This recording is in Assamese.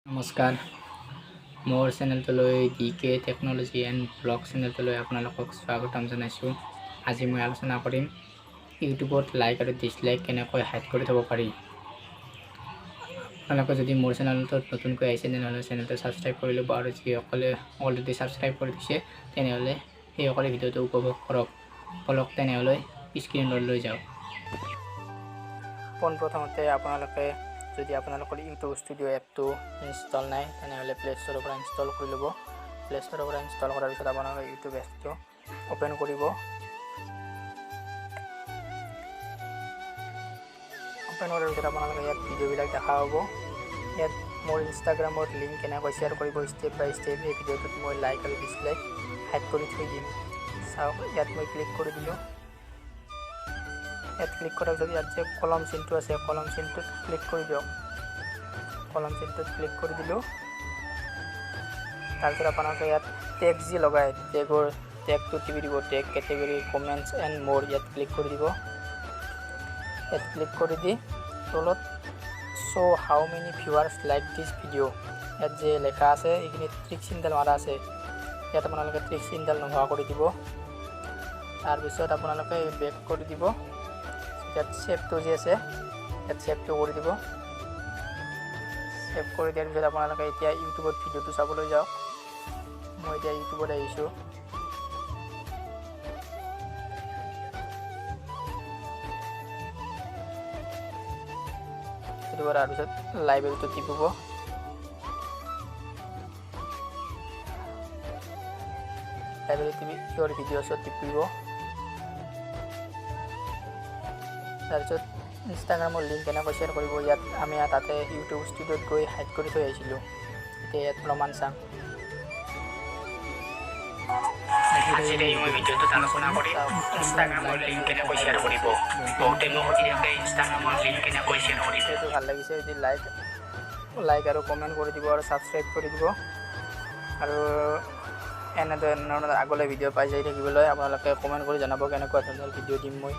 নমস্কাৰ, মোৰ চেনেলটোলৈ D K technology and blog চেনেলটোলৈ আপোনালোকক স্বাগতম জনাইছোঁ। আজি মই আলোচনা কৰিম ইউটিউবত লাইক আৰু ডিছলাইক কেনেকৈ হাইড কৰি থ'ব পাৰি। আপোনালোকে যদি মোৰ চেনেলটোত নতুনকৈ আহিছে, তেনেহ'লে চেনেলটো ছাবস্ক্ৰাইব কৰি ল'ব আৰু যিসকলে অলৰেডি ছাবস্ক্ৰাইব কৰি দিছে, তেনেহ'লে সেইসকলে ভিডিঅ'টো উপভোগ কৰক। বলক তেনেহ'লে স্ক্ৰীণলৈ যাওঁ। পোনপ্ৰথমতে আপোনালোকে যদি আপোনালোকৰ ইউটিউব ষ্টুডিঅ' এপটো ইনষ্টল নাই, তেনেহ'লে প্লে ষ্ট'ৰৰ পৰা ইনষ্টল কৰি ল'ব। প্লে ষ্ট'ৰৰ পৰা ইনষ্টল কৰাৰ পিছত আপোনালোকে ইউটিউব এপটো অ'পেন কৰিব। অ'পেন কৰাৰ পিছত আপোনালোকে ইয়াত ভিডিঅ'বিলাক দেখা পাব। ইয়াত মোৰ ইনষ্টাগ্ৰামৰ লিংক কেনেকৈ শ্বেয়াৰ কৰিব ষ্টেপ বাই ষ্টেপ এই ভিডিঅ'টোত মই লাইক আৰু ডিছলাইক হাইড কৰি থৈ দিম। চাওক, ইয়াত মই ক্লিক কৰি দিলোঁ। ইয়াত ক্লিক কৰাৰ পিছত ইয়াত যে কলম চিনটো আছে, কলম চিনটোত ক্লিক কৰি দিয়ক। কলম চিনটোত ক্লিক কৰি দিলোঁ। তাৰপিছত আপোনালোকে ইয়াত টেগ যি লগায়, টেগটো টিপি দিব। Tag, category, comments and more, ইয়াত ক্লিক কৰি দিব। ইয়াত ক্লিক কৰি দি তলত show how many viewers like this video, ইয়াত যে লেখা আছে এইখিনিত ট্ৰিক চিনডাল মাৰা আছে, ইয়াত আপোনালোকে ট্ৰিক চিনডাল নোহোৱা কৰি দিব। তাৰপিছত আপোনালোকে বেক কৰি দিব। ইয়াত ছেভটো যি আছে, ইয়াত ছেভটো কৰি দিব। ছেভ কৰি দিয়াৰ পিছত আপোনালোকে এতিয়া ইউটিউবত ভিডিঅ'টো চাবলৈ যাওক। মই এতিয়া ইউটিউবত আহিছোঁ। ইউটিউবত অহাৰ পিছত লাইব্ৰেৰীটো টিপিব। লাইব্ৰেৰী টিপি ইয়ৰ ভিডিঅ'ছত টিপিব। তাৰপিছত ইনষ্টাগ্ৰামৰ লিংক কেনেকৈ শ্বেয়াৰ কৰিব, ইয়াত আমি তাতে ইউটিউব ষ্টুডিঅ'ত গৈ হাইড কৰি থৈ আহিছিলোঁ। এতিয়া ইয়াত প্ৰমাণ চাম। আজিৰ এই মই ভিডিঅ'টোত আলোচনা কৰিম ইনষ্টাগ্ৰামৰ লিংক কেনেকৈ শ্বেয়াৰ কৰিব। বহুতে মোক সুধি থাকে ইনষ্টাগ্ৰামৰ লিংক কেনেকৈ শ্বেয়াৰ কৰিব। ভিডিঅ'টো ভাল লাগিছে যদি লাইক আৰু কমেণ্ট কৰি দিব আৰু ছাবস্ক্ৰাইব কৰি দিব। আৰু এনেধৰণৰ আগলৈ ভিডিঅ' পাই যাই থাকিবলৈ আপোনালোকে কমেণ্ট কৰি জনাব কেনেকুৱা ধৰণৰ ভিডিঅ' দিম মই।